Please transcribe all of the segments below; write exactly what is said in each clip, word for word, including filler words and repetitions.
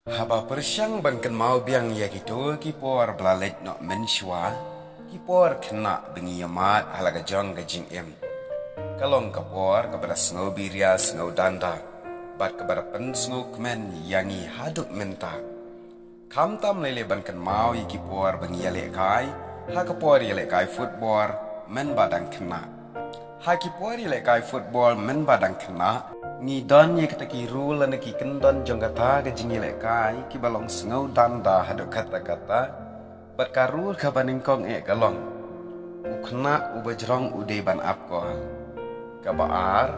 Haba pyrshang ban kynmaw biang ïa kito ki por ba la leit noh mynshuwa, ki por khynnah ba ngi ïamad ha la ka jong ka jingim, ka long ka por kaba da sngewbiria sngewdanda bad kaba da pynsngewkmen ïa ngi haduh mynta. Khamtam lei lei ban kynmaw ïa ki por ba ngi ïalehkai ha ka por ïalehkai football mynba dang khynnah. Ha ki por ïalehkai football mynba dang khynnah, ngi don ïa kita ki rule lane ki kyndon jong kata ka jingïalehkai kiba long sngewdanda haduh katta katta. Bad ka rule kaba nyngkong eh ka long, u khynnah uba jrong u dei ban ap goal. Kaba ar,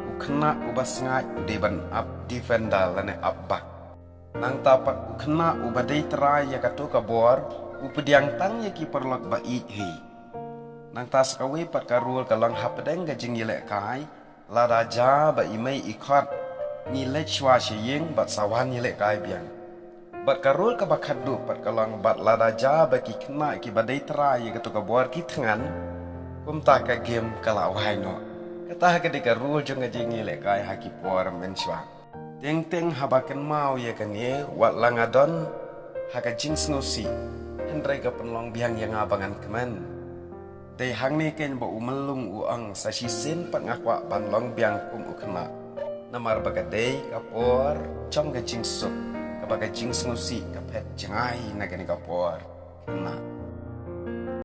u khynnah uba sngaid u dei ban ap defender lane ap back. Nangta pat u khynnah uba dei trai ïa kato ka bor u pdiang tang ïa ki paralok ba ïeit hi. Nangta sa kawei pat ka rule ka long hapdeng ka jingïalehkai, lada jia ba i mei i khot, ngi leit shuwa sha ïing bad sa wan ïalehkai biang. Bad ka rule kaba khatduh pat ka long, bad lada jia ba ki khynnah kiba dei trai ïa kato ka bor ki thngan, kumta ka game ka la wai noh. Kata ka dei ka rule jong ka jingïalehkai ha ki por mynshuwa. Teng teng haba kynmaw ïa kane, wat la nga don ha ka jingsngewsih, hynrei ka pynlong biang ïa nga ba ngan kmen. Dei hangne keiñ ba u Myllung u ong, sa shisien pat nga kwah ban long biang kum u khynnah. Namar ba ka dei ka por jong ka jingsuk, kaba ka jingsngewsih ka phet jngai na kane ka por khynnah.